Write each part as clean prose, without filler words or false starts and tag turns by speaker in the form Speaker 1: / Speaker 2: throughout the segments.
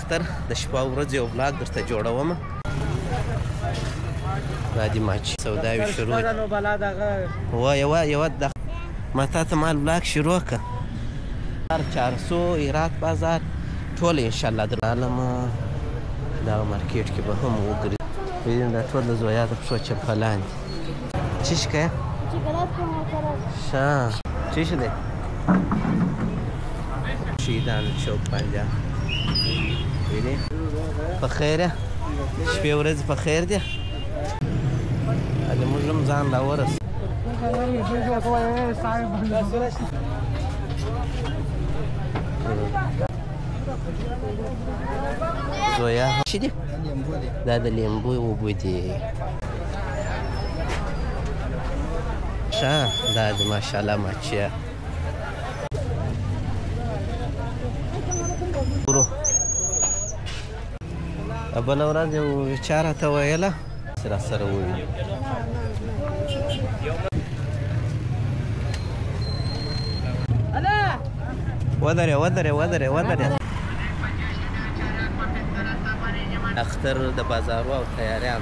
Speaker 1: اختر د شپه ورځ یو بلاګ درته جوړوم. دا دې ماچې سوداوې شروع دي. وه یوه یوه ما تا ته مال بلاګ شروع که. چارسو هرات بازار ټول انشاءالله درالمه دغه مارکیټ کې به هم وګرځي. دا ټول د زویا د پښو چپلان دي. څه شي کوې؟ ښه څه شي دی؟ شهیدانو چوک باندې وینې؟ په خیر شپې ورځې په خیر دي. موږ هم ځان را ورسو. زویا څه دي؟ دا د لیمبو اوبه دي. ښه دا د ماشاءالله ماچیا. بله ورځ یو چا راته ویله چې راسره وویني. ودرې ودرې ودرې ودرې. اختر د بازارو او تیاریان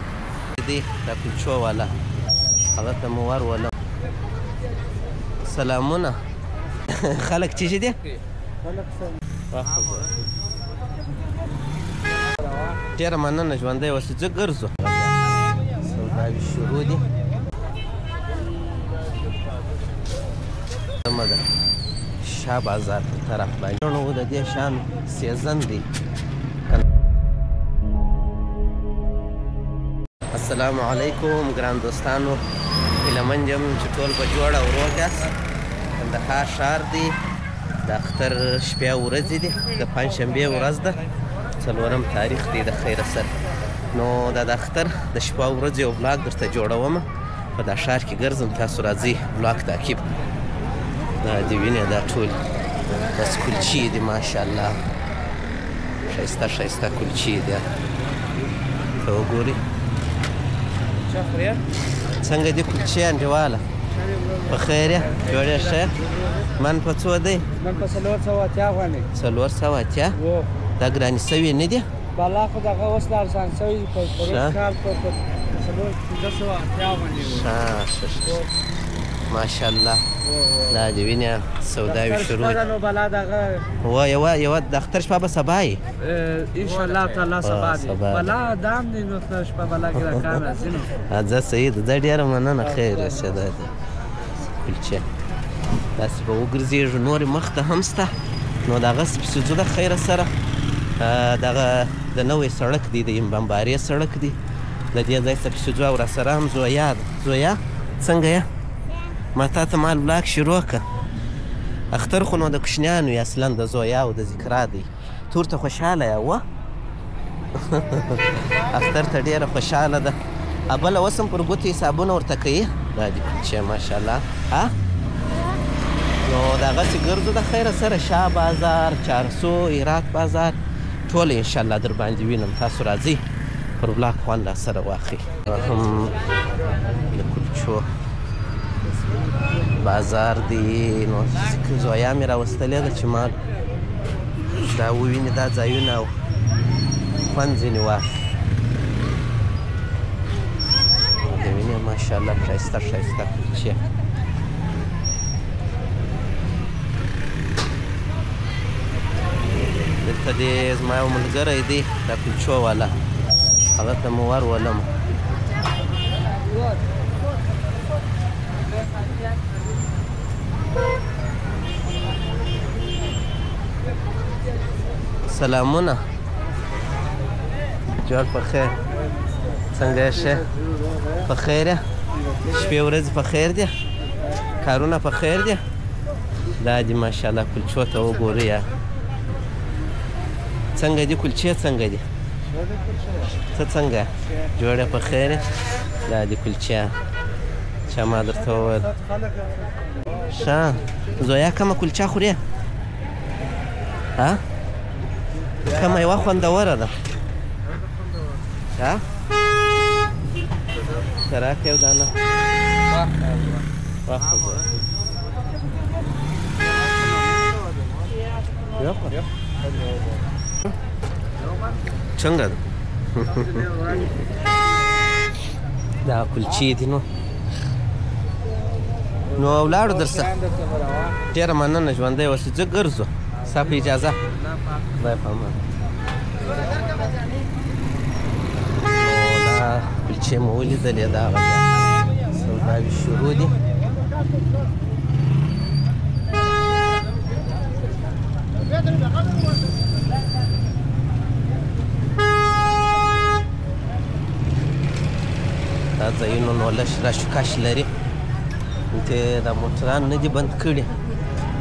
Speaker 1: دی. دا کلچو والا هغه ته مو ورولم. سلامونه. خلک څه شي دي؟ ډېره مننه، ژوندی اوسې. ځه ګرځو. سوداوې شروع دي. سمه ده. شاه بازار په طرف باندې نو د دې شان season دی. السلام علیکم ګران دوستانو، هیله مند یم چې ټول به جوړ او روغ یاست. کندهار ښار دی، د اختر شپې او ورځې دي، د پنجشنبې ورځ ده، څلورم تاریخ دی د خیره سره. نو دا د اختر د شپه او ورځې یو بلاګ درته جوړوم. په دا ښار کې ګرځم، تاسو راځئ بلاګ تعقیب. دا دې وینې دا ټول بس کلچې دي، ماشاءالله ښایسته ښایسته کلچې دي. ته وګورئ څنګه دي کلچې انډیواله؟ په خیر یې؟ جوړ یې؟ ښه من په څو دی؟
Speaker 2: من په 480 افغانۍ.
Speaker 1: 480؟ دا ګرانې سوې نه دي؟
Speaker 2: بالا خو دغه اوس لا ارزان سوی، په پروس کال په 580 افغانۍ.
Speaker 1: ښه ښه ښه ماشاءالله. دا دې وینې سوداوې شروع دي. وه یوه یوه د اختر شپه به سبا یي
Speaker 2: انشاءالله تعالی. سبا دی بلا دام دی نو شپه بلا کې دا کار راځي نو.
Speaker 1: ځه صحیح ده. ځه ډېره مننه، خیر اوسې. دا دی کلچې. داسې به وګرځېږو، نورې مخته هم سته. نو دغسې پسې ځو د خیره سره. دغه د نوی سړک دی، د امبمبارې سړک دی. له دې ځای څخه پسې ځو او راسره هم زویا ده. زویا څنګه یې؟ ما تا ته مال بلاک شروع که. اختر خو نو د کوچنیانو یې، اصلا د زویا او د ذکرا دی. ته ورته خوشحاله یې؟ وه اختر ته ډېره خوشحاله ده. بله اوس هم پر ګوتو حسابونه ورته کوي. دا دي کلچې ماشاءالله. ها نو دغسې ګرځو د خیره سره. شاه بازار، چارسو، هرات بازار ټول انشاءالله در باندې وینم. تاسو راځئ پر بلاک خوند راسره واخلئ. هم د کلچو بازار دی. نو زویا مې راوستلې ده چې ما دا وویني دا ځایونه او خوند ځینې واخلي. د وینې ماشاءالله ښایسته ښایسته کلچې. دلته دی زما یو ملګری دی، دا کلچو والا، هغه ته مو ورولم. سلامونه، جوړ په خیر؟ څنګه یې؟ ښه په خیر یې؟ شپې ورځې په خیر دي؟ کارونه په خیر دي؟ دا دي ماشاءالله کلچو ته وګورئ. څنګه دي کلچې؟ څنګه دي؟ ته څنګه جوړ په خیر؟ دا دي کلچې چې ما درته وویل. ښه زویا کومه کلچه خورې؟ ها کومه یوه خوندوره ده؟ ها ته راکړه یو دانه. واخله زویا. څنګه ده؟ دا کلچې دي. نو نو ولاړو درسه. ډېره مننه، ژوندی اوسې. ځه ګرځو، ستا په اجازه. خدای په امان. نو دا کلچې مو ولیدلې، دا هغه بیا سوداوې شروع دي. دا ځایونه نو لږ رش کش لري. دلته دا موټران نه دي بند کړي،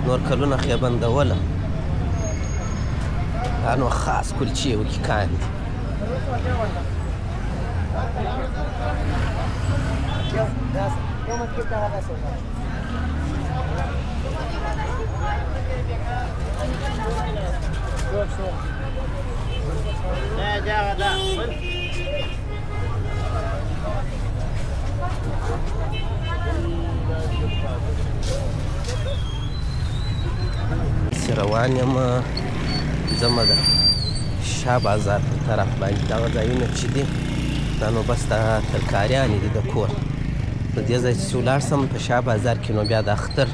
Speaker 1: نور کلونه خو یې بندوله. دا نو خاص کلچې او کیکان دي. چې روان یم، ځمه ده شاه بازار پر طرف باندې. دغه ځایونه چې دي دا نو بس دا ترکاریانې دي د کور. د دې ځای چې ولاړ سم په شاه بازار کې، نو بیا د اختر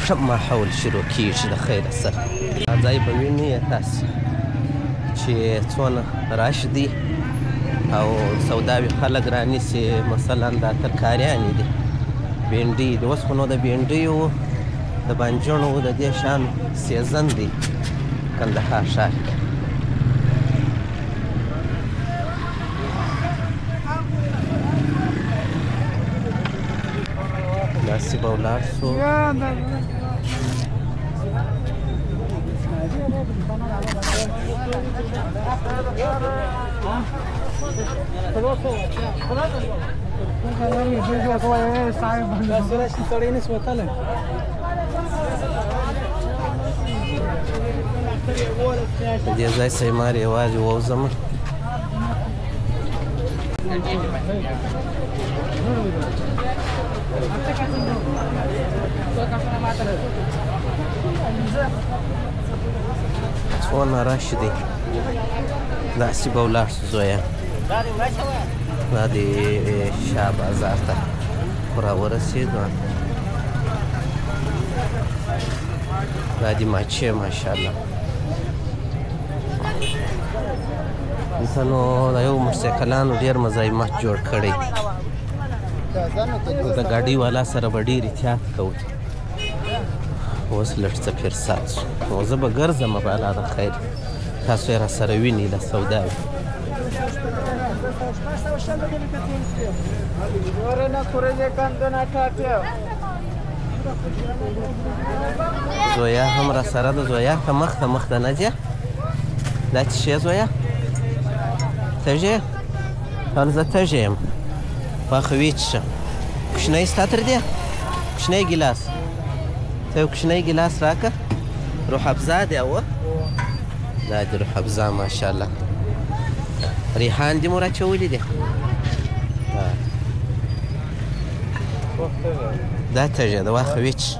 Speaker 1: ښه ماحول شروع کېږي د خیره سره. دا ځای به وینئ تاسې چې څونه رش دی او سوداوې خلک رانیسي. مثلا دا ترکاریانې دي، بینډۍ دي. اوس خو نو د بینډیو، د بانجڼو، د دې شیانو season دی کندهار ښار کې. داسې به ولاړ سو. دې ځای سیمار یوازې ووځم. څونه رش دی. داسې به ولاړ سو زویه. دا د شاه بازار ته خو راورسېدو. دا د ماچې ماشاءالله. دلته نو د یو موټرسایکلانو ډېر مزاحمت جوړ کړی. د ګاډۍ والا سره به ډېر احتیاط کوئ. اوس لږ څه فرصت شو، نو زه به ګرځم بالا د خیر. تاسو یې راسره وینئ له سوداوې. زویا هم راسره ده. زویا ته مخته مخته نه ځې؟ دا څه شی زویا؟ تږی؟ هل زه تږی یم. واخه ویې څښه. کوچنی ستا تر دې کوچنی ګیلاس، ته یو کوچنی ګیلاس راکړه. روح افزا دی اوه. دا د روح افزا ماشاءالله. ریحان دې مو راچولي دي. دا تږی ده، واخه ویې څښه.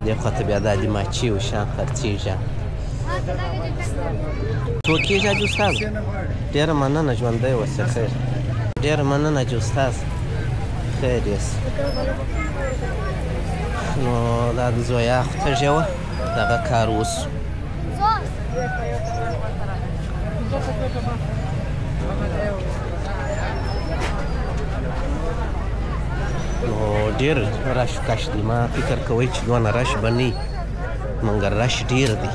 Speaker 1: دې خوا ته بیا دا د ماچې او شیان خرڅېږي. څو کېږي حاجي استاد؟ ډېره مننه، ژوندی اوسې. خیر. ډېره مننه حاجي استاد، خیر یوسې. نو دا د زویا خو تږې وه، دغه کار وسو. نو ډېر رش کش دی. ما فکر کوی چې دونه رش به نه وي، مګر رش ډېر دی.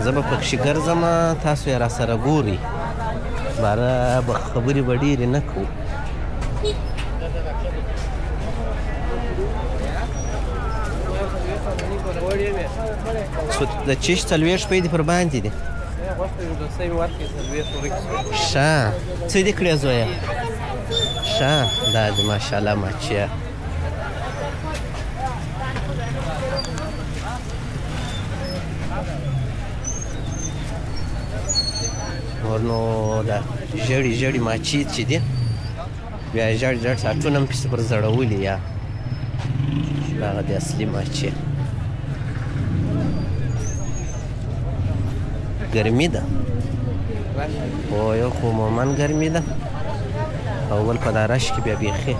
Speaker 1: زه به پکښې ګرځم، تاسو یې راسره ګورئ. باره به خبرې به ډېرې نه کوو. د چیش 40 روپۍ دي پر باندې دي. ښه څه دې کړې زویه؟ ښه دا دي ماشاءالله ماچې. نور نو دا ژړې ژړې ماچې چې دي، بیا ژړ ژړ ساټونه هم پسې پر ځړولي. یا دغه د اصلي ماچې. ګرمي ده، خو یو خو عموما ګرمي ده او بل په دا رش کې بیا بیخي.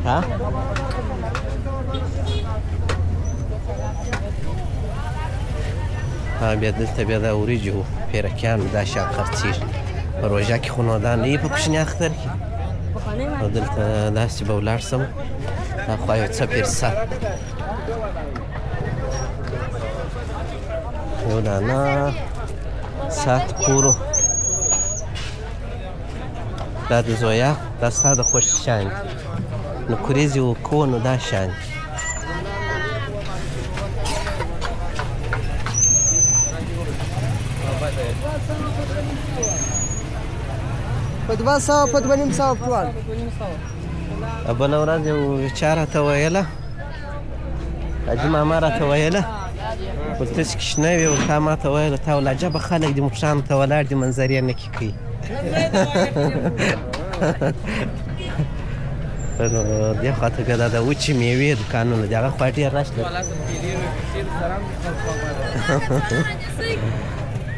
Speaker 1: ها ها بیا دلته بیا دا وریجې پیرکیانو دا شیان خرڅېږي. په روژه کې خو نو دا نه وي په کوچني اختر کې. او دلته داسې به ولاړ سم دا خوا یو څه فرصت یو دانه سات کورو. دا د زویا دا ستا د خوښې شیان دي، نو کوریزې وکړو نو دا شیان دي.
Speaker 2: په 200 په 250 ټول.
Speaker 1: بله ورځ یو چا راته ویله، حاجي ماما راته ویله، ورته چې شنه وي ورته ما ته ویله تا ویل عجبه خلک دي موټرانو ته ولاړ دي منظرې نه کې کوي. دې خوا ته بیا دا د وچې میوې دوکانونه دي، هغه خوا ډېر رش لري.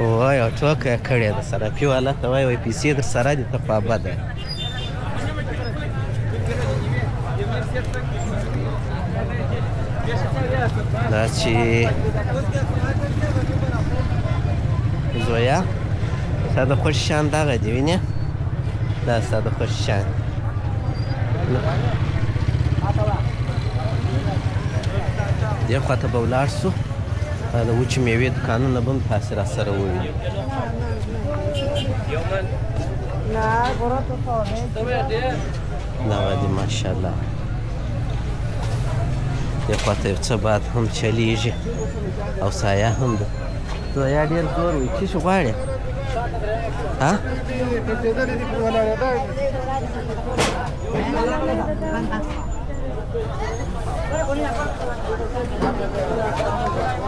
Speaker 1: وای او ټوکه یې کړې ده، صرافي والا ته وایي وایي پیسې در سره دي ته خوا بده. دا چې زویا ستا د خوښې شیان دغه دي، وینې دا ستا د خوښې شیان. دې خوا ته به ولاړ سو، د وچې میوې دوکانونه به هم تاسې را سره ووینئ. دغه دي ماشاءالله. دې خوا ته یو څه باد هم چلیږي او سایه هم ده. زویا ډېر زور وي، څه شي غواړې؟ ها؟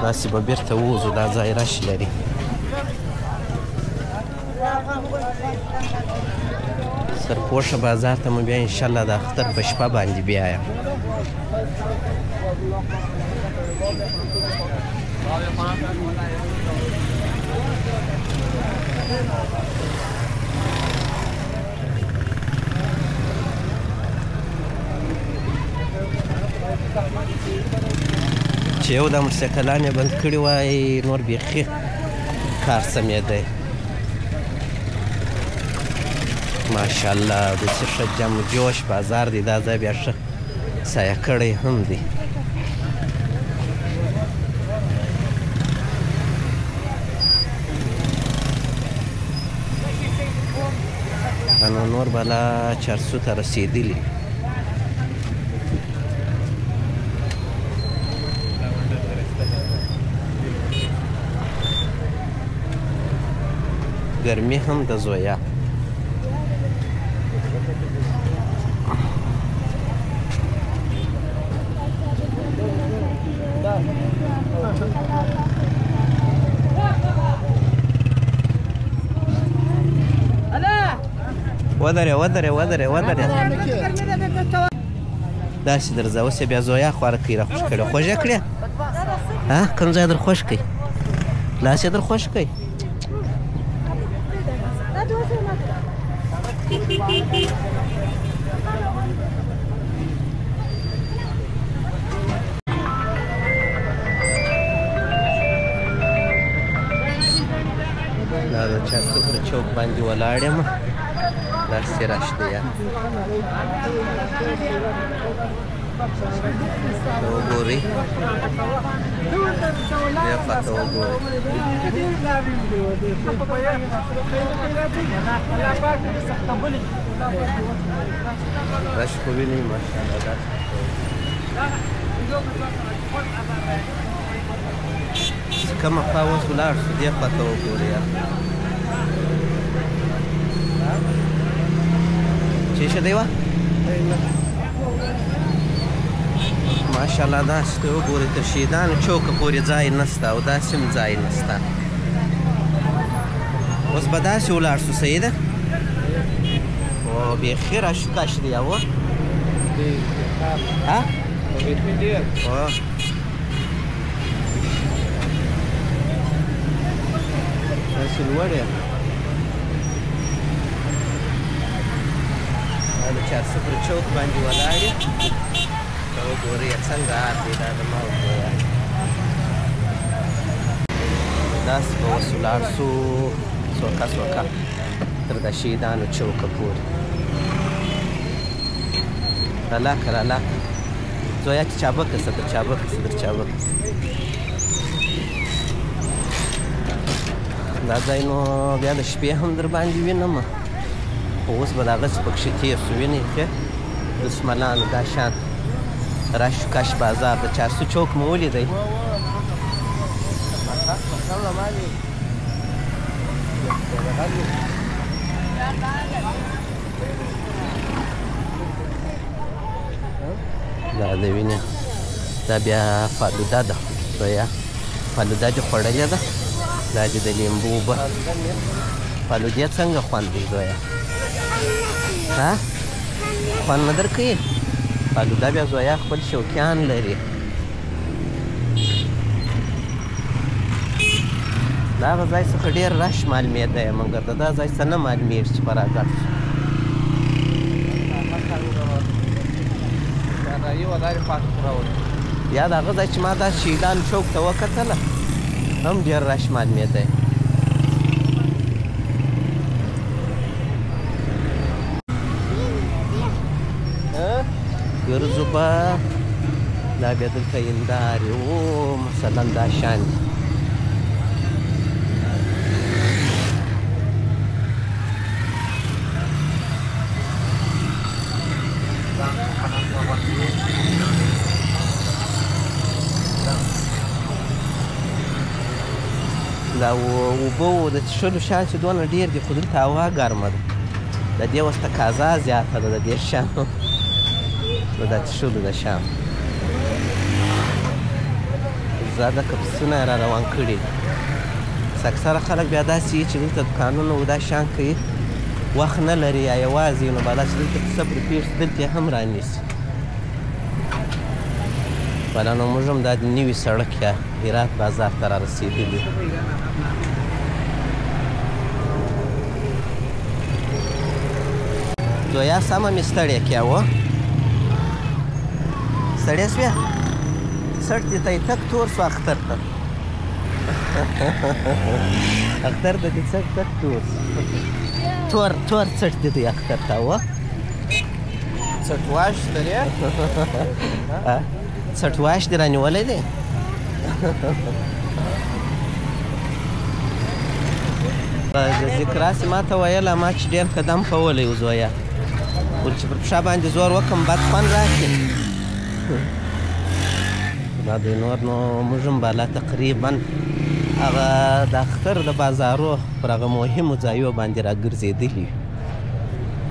Speaker 1: داسې به بېرته ووځو، دا ځای رش لري. سرپوښه بازار ته مو بیا انشاءالله د اختر په شپه باندې بیایم. چې یو دا موټرسایکلان یې بند کړي وای نور بیخي کار سمېدی. ماشاءالله داسې ښه جم جوش بازار دی، دا ځای بیا ښه سایه کړی هم دی. نو نور به لا چارسو ته رسېدلي. ګرمي هم ده زویا. ودرې ودرې ودرې ودرې. داسې درځه اوس یې بیا زویا خوارکۍ را خوش کړې. خوږه کړې؟ ها کوم ځای در خوښ کړي؟ لاس یې در خوښ کړي؟ دا د چارسو پر چوک باندې ولاړ یم، داسې رش دی. وګورئ دې خوا ته وګورئ. رش خو وینئ ماشاءالله. داسې چې کومه خوا اوس ولاړ شو دې خوا ته وګورئ. چې څه دی وه؟ ماشاءالله داسې ته وګورې تر شهیدانو چوکه پورې ځای نشته او داسې هم ځای نشته. اوس به داسې ولاړ شو، صحیح ده؟ او بیخي رش کش دی او ها؟
Speaker 2: بیخي ډېر.
Speaker 1: داسې لوړ یې. دا د چارسو پر چوک باندې ولاړ یې. ته وګورئ څنګه آر دی دا د ما وګوره. داسې به اوس ولاړ شو سوکه سوکه تر د شهیدانو چوکه پورې. رالاکه رالاکه زویا چې چابکه سه، در چابکه سه، در چابکه سه. دا ځای نو بیا د شپې هم در باندې وینم، خو اوس به د هغسې پکښې تېر شو. وینئ ښه دسملانو دا شان رش کش بازار د چارسو چوک مو ولیدی. دا د وینې دا بیا فالوده ده. زویا فالوده دې خوړلې ده؟ دا دې د لیمبو اوبه. فالودې څنګه خوند دی زویا؟ ها خوند نه درکوي؟ فالوده بیا زویا خپل شوقیان لري. د هغه ځای څخه ډېر رش معلومېدی، مګر د دا ځای څه نه معلومېږي چې په راګډ شو. یا د هغه ځای چې ما دا شهیدان چوک ته وکتله هم ډېر رش معلومېدی. ګرځو به دا بیا دلته هندارې و، مثلا دا شان دي. دا اوبه و د څښلو شیان چې دونه ډېر دي، خو دلته هوا ګرمه ده. د دې اوس تقاضا زیاته ده د دې شیانو، نو دا څښلو د شیانو زاده کپسونه یې را روان کړي دي. اکثره خلک بیا داسې وي چې دلته دوکانونه و دا شیان کوي، وخت نه لري یا یوازې، نو بالا چې دلته څه پرې پېښ شي دلته یې هم رانیسي. بله نو موږ هم دا د نوي سړک یا هرات بازار ته را رسېدلي. زویا سمه مې ستړې کړې وه. ستړې شوې؟ څټ دې ته یې تک تور شو اختر ته. اختر ته دې څټ تک تور شو. تور تور څټ دې دی اختر ته وه.
Speaker 2: څټواش لرې؟
Speaker 1: څټواش دې رانیولی دی؟ ذکراسې ما ته ویله ما چې ډېر قدم کولی و زویه، ول چې پر پښه باندې زور وکړم بد خوند راکړي. دا دی نور نو موږ هم بالا تقریبا هغه د اختر د بازارو پر هغه مهمو ځایو باندې راګرځېدلي.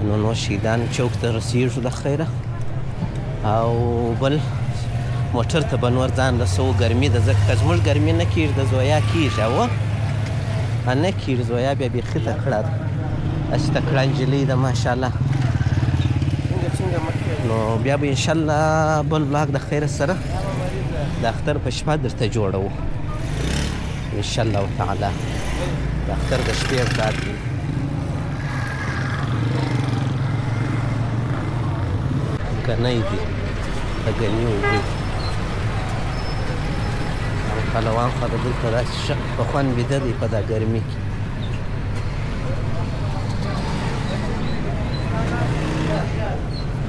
Speaker 1: نو نو شهیدان چوک ته رسېږو د خیره، او بل موټر ته به نور ځان رسوو. ګرمي ده ځکه که زموږ ګرمي نه کېږي د زویا کېږي، او نه کېږي. زویا بیا بیخي تکړه ده، داسې تکړه نجلۍ ده ماشاءالله. نو بیا به انشاءالله بل ولاګ د خیره سره د اختر په شپه درته جوړوو انشاءالله تعالی. د اختر د شپې ولاګ دی. ګنۍ دي، د ګني اوبه دي. او پهلوان خو د دلته داسې ښه په خوند ویده دی په دا ګرمي کې.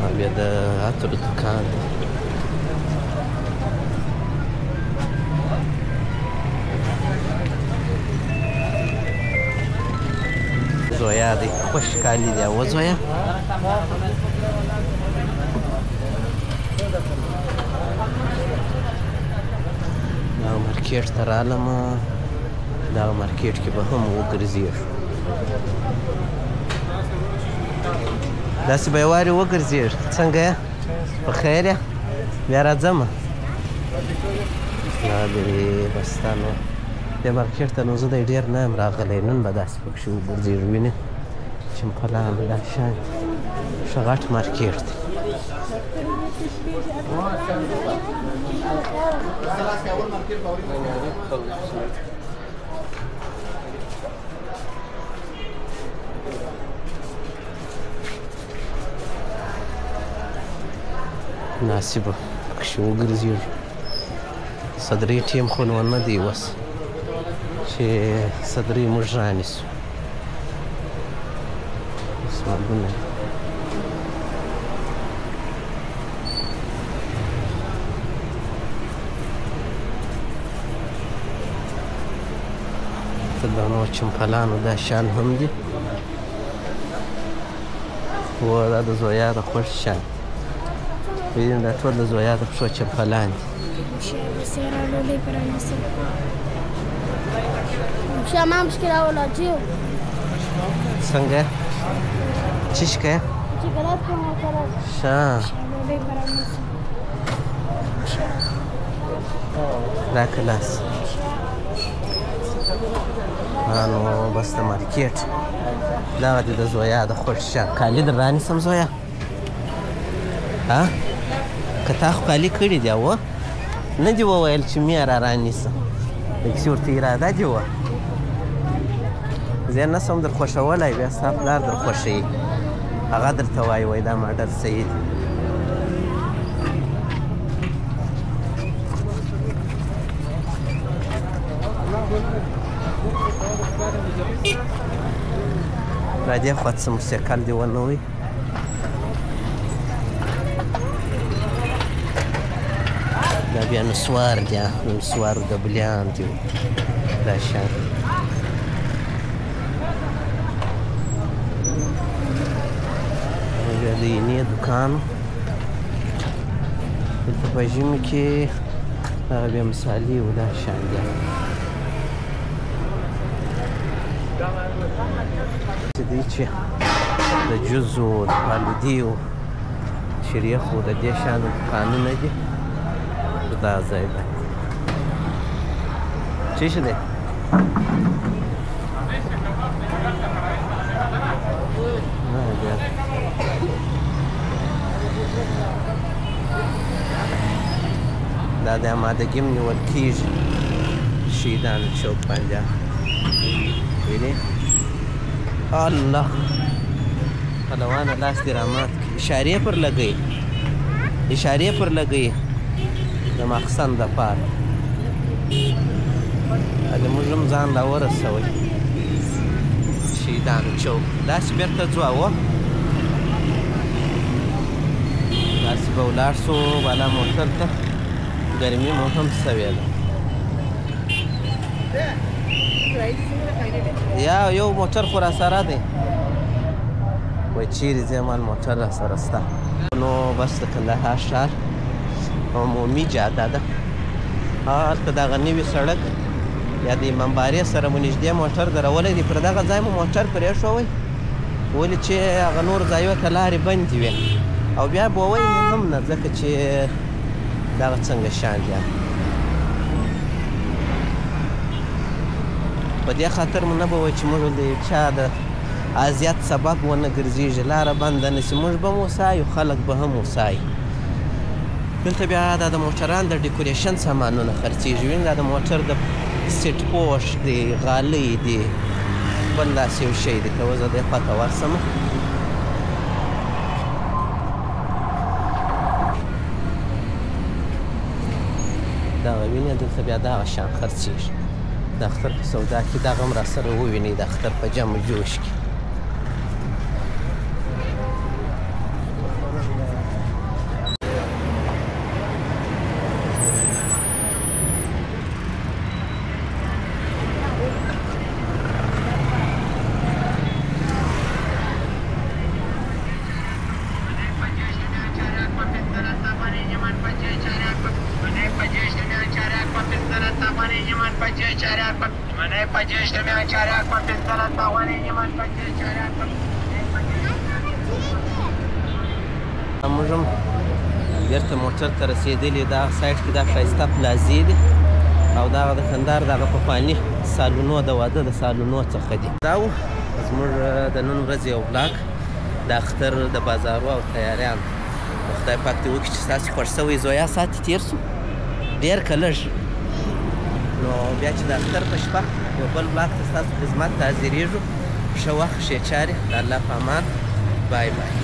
Speaker 1: او بیا د عطرو دوکان دی. زویا دی خوش کالي دی او زویا. دا مارکیټ ته رالم، دا مارکیټ کې به هم وګرځېږو. داسې به یې وارې وګرځېږ. څنګه یې؟ په خیر یې؟ بیا راځم. دا د بستانو دې مارکېټ ته نو زه دی ډېر نه یم راغلی، نن به داسې پکښې وګرځېږو. وینې چمپلان دا شیان ښه غټ مارکېټ دی. مناسبه پکښې وګرځېږو. صدرۍ ټیم خو نو نه دی اوس چې صدرۍ موږ رانیسو. سوالونه ته د نو چمپلانو دا شیان هم دي. و دا د زویا د خوښ شیان وینې، دا ټول د زویا د پښو چمپلان دي. څنګه څه شی کوې؟ ښه دا کلاس نو بس د مارکېټ دغه دي د زویا د خوښ شیان. کالي در رانیسم زویا؟ ها که تا خو کالي کړي دي او نه دي وویل چې مې را رانیسم، داسې ورته اراده دي وه. زه یې نه سم در خوښولی، بیا ستا پلار در خوښوي، هغه درته وایي وایي دا ماډل صحیح دی. را دې خوا څه موسیکل دې ونه وي. دا بیا نسوار دی، نسوارو دبلیان دي دا شیان. بیا د اینې دوکان دلته په ژمي کې دغه بیا مصالې او دا شیان دي. دی چې د جوزو د فالودې او شریخو د دې شیانو دوکانونه دي. دا ځای دی څه شی دی؟ دا د امادګي هم نیول کېږي شهیدانو چوک باندې. وینې الله پهلوانه لاس دې رامات کړي. اشارې پر لګوي، اشارې پر لګوي د مخزن دپاره. د موږ هم ځان را ورسوئ شهیدانو چوک. داسې بېرته ځو او داسې به ولاړ سو بالا موټر ته. ګرمي مو هم سوې ده. یا یو موټر خو راسره دی، وایي چیرې ځې مال موټر راسره سته. نو بس د کندهار ښار عمومي جاده ده. هلته دغه نوي سړک یا د امامبارې سره مو نږدې موټر درولی دی، پر دغه ځای مو موټر پرېښوی، ولې چې هغه نور ځایو ته لارې بندې وې او بیا بوی مې هم نه، ځکه چې دغه څنګه شیان دي. په دې خاطر مو نه بوی چې موږ د یو چا د اذیت سبب ونه ګرځېږي، لاره بنده نه شي، موږ به هم وسایو، خلک به هم وسایي. دلته بیا دا د موټران د ډیکوریشن سامانونه خرڅېږي. وینې دا د موټر د سیټ پوښ دی، غالۍ دی، بل داسې یو شی دی. که زه دې خوا ته ورسم دغه وینې دلته بیا دغه شیان خرڅېږي. د اختر په سودا کې دغه هم راسره ووینئ، د اختر په جم جوش کې. موږ هم بیرته موټر ته رسېدلي. دا سایډ کې دا ښایسته پلازې دي او دغه د کندهار دغه پخواني سالونو د واده د سالونو څخه دي. دا و زموږ د نن ورځې یو بلاک د اختر د بازارو او تیاریان. خدای پاک دې وکړي چې ستاسې خوښ شوی زویا سات تېر شو ډېر که لږ. نو بیا چې د اختر په شپه یو بل بلاک ته ستاسو خدمت ته حاضرېږو. ښه وخت، ښې چارې، د الله په امان. بای بای.